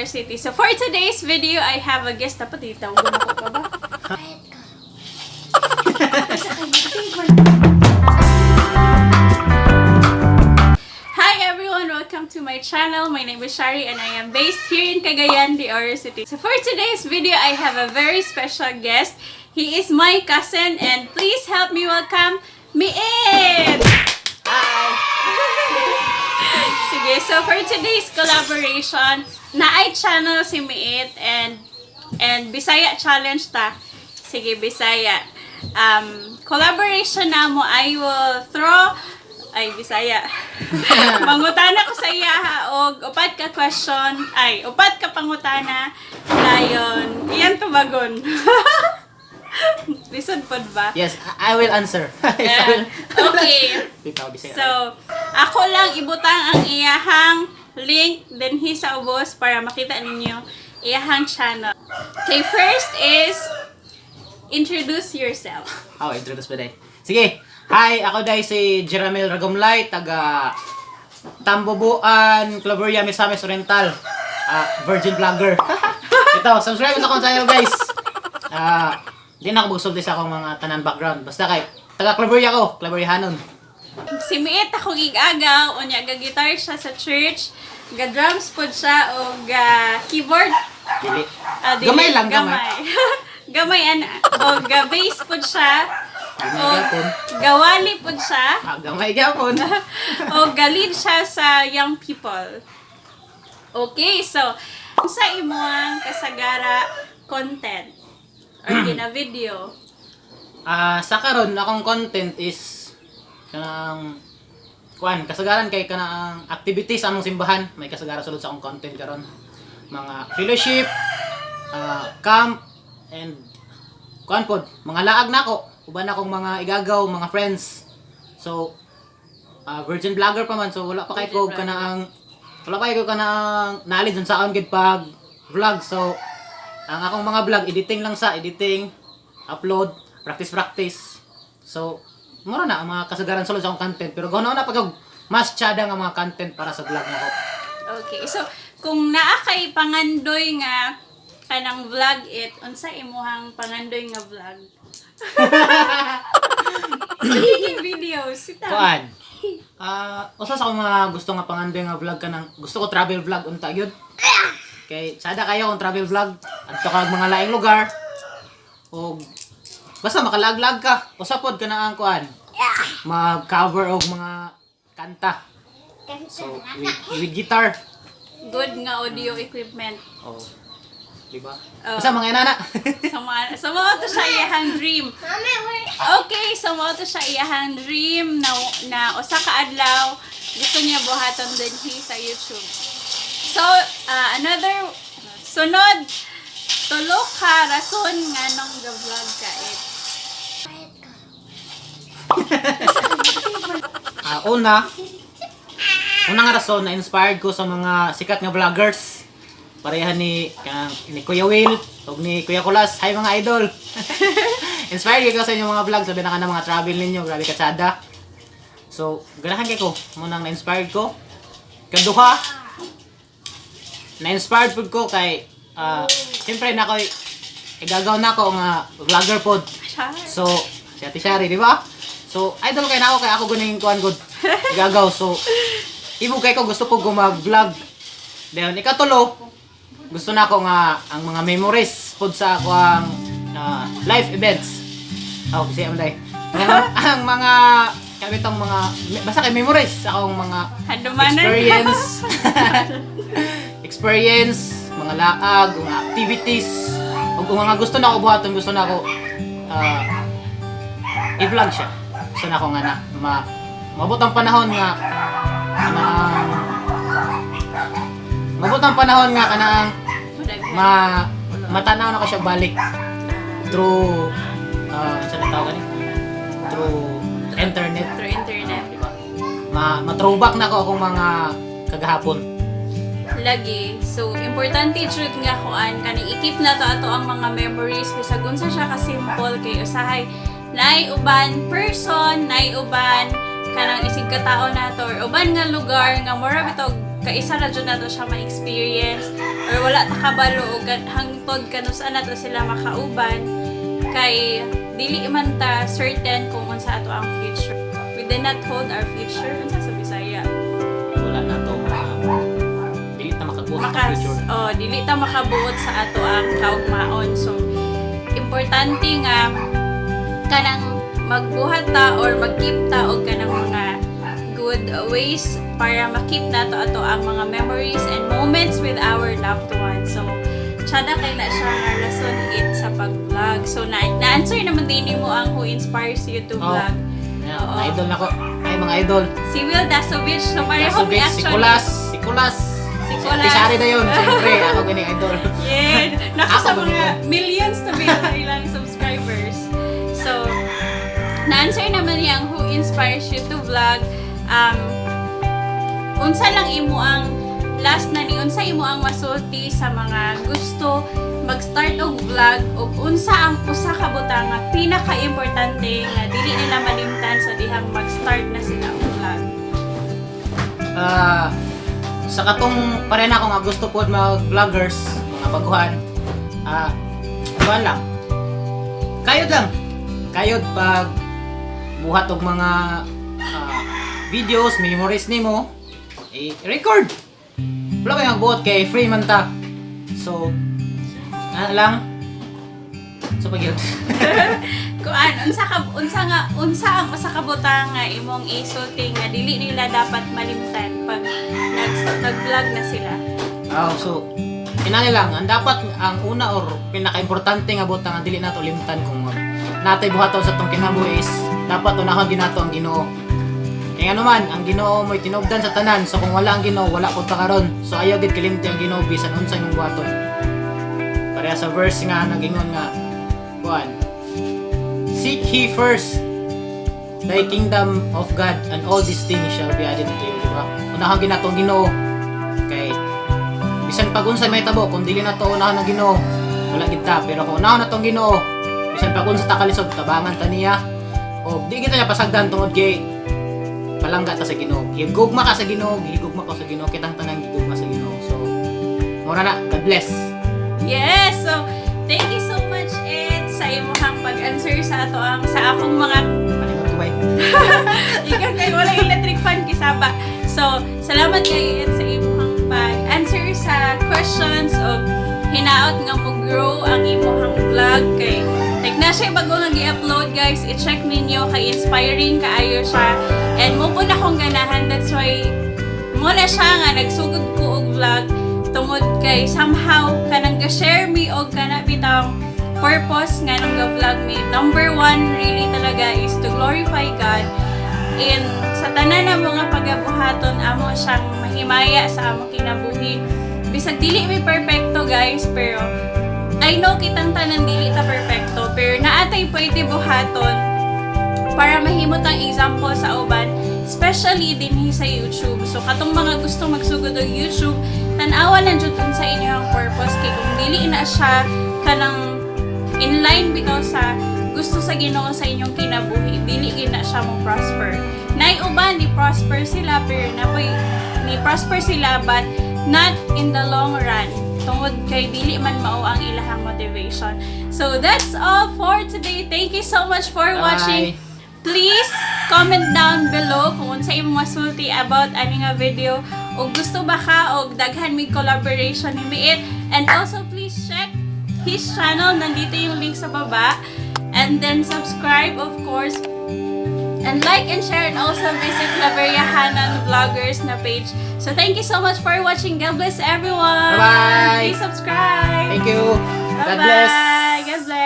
City. So for today's video, I have a guest. Dapat itawagan ako pa ba? Quiet ka. Hi everyone! Welcome to my channel. My name is Shari and I am based here in Cagayan de Oro City. So for today's video, I have a very special guest. He is my cousin and please help me welcome Miit! Hi! Sige, so for today's collaboration, naay channel si Miit and Bisaya challenge ta. Sige, Bisaya. Collaboration na mo, I will throw ay Bisaya. Mangutana ko sa iya ha, og upat ka question, ay upat ka pangutana dayon iyan tubagon. Lisod pod ba? Yes, I will answer. Yes, I will. Okay. Ikaw, Bisaya. So, ako lang ibutang ang iyahang link dinhi sa ubos para makita ninyo iyahang channel. Okay, first is introduce yourself. Oh, introduce ba day? Sige. Hi, ako day si Jeramel Ragumlay, taga Tambubuan, Claveria, Misamis Oriental. Ah, virgin vlogger. Ito, subscribe sa akong channel, guys. Ah, di na ako magsulti sa akong mga tanan background. Basta kay taga Claveria ko, Claveria Hanon. Si Miit akong igagaw, unya ga guitar siya sa church, ga drums pod siya og ga keyboard. Dili. Ah, dili, Gamay lang, gamay. Gamay ana. Og ga bass pod siya. Gamay Og gyapon. gawali pod siya. Ah, gamay gyapon. O galid siya sa young people. Okay, so sa imong kasagara content or gina video? Ah, sa karon akong content is kanang kuan, kasagaran kay kanang activities sa among simbahan, may kasagaran sulod sa akong content karon. Mga fellowship, camp and kuan pod, mga laag nako, uban akong mga igagaw, mga friends. So virgin vlogger pa man, so wala pa kay ko Virgin vlogger. Kanang wala pa kay ko kanang knowledge unsaon gid pag vlog. So ang akong mga vlog, editing lang sa editing, upload, practice practice. So mura na ang mga kasagaran sulod sa akong content, pero guna na pag mas tsada nga mga content para sa vlog nako. Okay, so kung naa kay pangandoy nga kanang vlog it, unsa imuhang pangandoy nga vlog? Making videos, sita. Kuan. Ah, usa sa akong mga gusto nga pangandoy nga vlog, kanang gusto ko travel vlog unta gyud. Kay sada kayo kung travel vlog, adto ka og mga laing lugar. Og basta makalaglag ka, usa pod kana ang kuan. Mag-cover og mga kanta. So with guitar. Good nga audio equipment. Oh. Di ba? Oh. Basta mga inana. Sa mga to siya iyahang dream. Mami, where? Okay, so mao to siya iyahang dream na na usa ka adlaw gusto niya buhaton dinhi sa YouTube. So, another sunod, tulo ka rason nganong ga-vlog ka it. Quiet ka. Ah, una nga rason, na inspired ko sa mga sikat nga vloggers. Pareha ni Kuya Will ug ni Kuya Kulas. Hi, mga idol. Inspired ko sa inyong mga vlog, sabi na ka ng mga travel ninyo, grabe katsada. So, ganahan kay ko, mo nang na-inspired ko. Kaduha, na-inspired pud ko kay siyempre na ko igagaw na ko nga vlogger pod. Char. So, si Ate Shari, di ba? So, idol kay na ako kay ako guning kuan gud. Gagaw. So, ibog kay ko gusto ko mag-vlog. Then ikatulo, gusto na ako nga ang mga memories pod sa ako ang life events. Oh, kasi am day. Ang mga kabitong mga basta kay memories sa akong mga Handumanan. experience experience, mga laag, mga activities ug kung mga gusto na ako buhaton, gusto na ako i-vlog siya. Gusto na ako nga na maabot ang panahon nga kanang maabot ang panahon nga kanang ma matanaw na ko siya balik through sa tawag gani, through internet. Through internet. Di ba? Ma throwback na ko akong mga kagahapon. Lagi. So, importante jud nga kuan kaning i-keep na to ato ang mga memories bisag unsa siya ka simple kay usahay naay uban person, naay uban kanang isig ka tao nato or uban nga lugar nga mura bitog Kaisa ra jud nato siya ma-experience or wala ta kabalo og hangtod kanus-a nato sila makauban kay dili man ta certain kung unsa ato ang future. We did not hold our future. Unsa sa Bisaya? Wala na to dili ta makabuot sa Makas, future. Oh, dili ta makabuot sa ato ang kaugmaon. So, importante nga kanang magbuhat ta or mag-keep ta og kanang mga good ways para ma-keep nato ato ang mga memories and moments with our loved ones. So, tsada kay na siya nga rason it sa pag-vlog. So, na na-answer naman din mo ang who inspires you to Oh. vlog. Yeah, Oo. mga idol nako. Ay, mga idol. Si Will Dasovich. So, pareho mi Dasovic, si actually. Kulas, si Kulas. Si Si Kulas. Ate Shari na yun, siyempre, ako gani idol. Yeah. Naka sa Ako ba mga millions na ba yung ilang subscribers. So, na-answer naman niya ang who inspires you to vlog. Unsa lang imo ang last na ni, unsa imo ang masulti sa mga gusto mag-start og vlog ug unsa ang usa ka butang nga pinaka-importante nga dili nila malimtan sa dihang mag-start na sila og vlog? Ah, sa katong pare na ako nga gusto po mag vloggers, mga baguhan. Kuan lang. Kayod lang. Kayod pag buhat og mga videos, memories nimo, i-record. Wala kayong buhat kay free man ta. So, ano lang. So pag yun. Kuan, unsa ang usa ka butang nga imong isulti nga dili nila dapat malimtan pag nag-vlog na sila? Oh, so inani lang, ang dapat ang una or pinaka-importante nga butang nga dili nato limtan kung natay buhaton sa tong kinabuhi is dapat unahon ginato ang Ginoo. Kaya nga naman, ang Ginoo mo'y tinubdan sa tanan. So kung wala ang Ginoo, wala pud ta karon. So ayaw gid kalimti ang Ginoo bisan unsa imong buhaton. Pareha sa verse nga nagingon nga kuan. "Seek ye first thy kingdom of God and all these things shall be added unto you," di ba? Unahon ginato ang Ginoo kay bisan pag unsa may tabo, kung dili na to unahon ang Ginoo, wala gid ta. Pero kung unahon na tong Ginoo, bisan pag unsa ta kalisod, tabangan ta niya. O di kita niya pasagdan tungod kay palangga ta sa Ginoo. Gigugma ka sa Ginoo, gigugma ka sa Ginoo, kitang tanan gigugma sa Ginoo. So, mura na. God bless. Yes! So, thank you so much, Ed, sa imong pag-answer sa ato ang sa akong mga Paningot ko ba? Ikaw kay wala electric fan kisaba. So, salamat kay Ed sa imong pag-answer sa questions o hinaot nga mo grow ang imong vlog kay like na siya bago nga gi-upload, guys. I-check ninyo kay inspiring kaayo siya and mo po na akong ganahan. That's why mo na siya nga nagsugod ko og vlog tungod kay somehow kanang ga-share mi og kana bitang purpose nga nung ga-vlog mi. Number one really talaga is to glorify God in sa tanan ng mga pagabuhaton. Amo siyang mahimaya sa among kinabuhi bisag dili mi perpekto, guys. Pero I know kitang tanan dili ta perpekto, pero naatay pwede buhaton para mahimot ang example sa uban, especially dinhi sa YouTube. So katong mga gusto magsugod og YouTube, tan-awa lang jud sa inyong purpose kay kung dili na siya kanang in line bitaw sa gusto sa Ginoo sa inyong kinabuhi, dili gid na siya mo prosper. Nay uban ni prosper sila, pero napoy ni prosper sila but not in the long run tungod kay dili man mao ang ilahang motivation. So that's all for today. Thank you so much for watching. Bye. Please comment down below kung unsa imong masulti about ani nga video o gusto ba ka og daghan mig collaboration ni Miit. And also please check his channel, nandito yung link sa baba, and then subscribe, of course, and like and share, and also visit Claveria Hanan Vloggers na page. So thank you so much for watching. God bless everyone. Bye-bye. Please subscribe. Thank you. God bless. Bye-bye. God bless.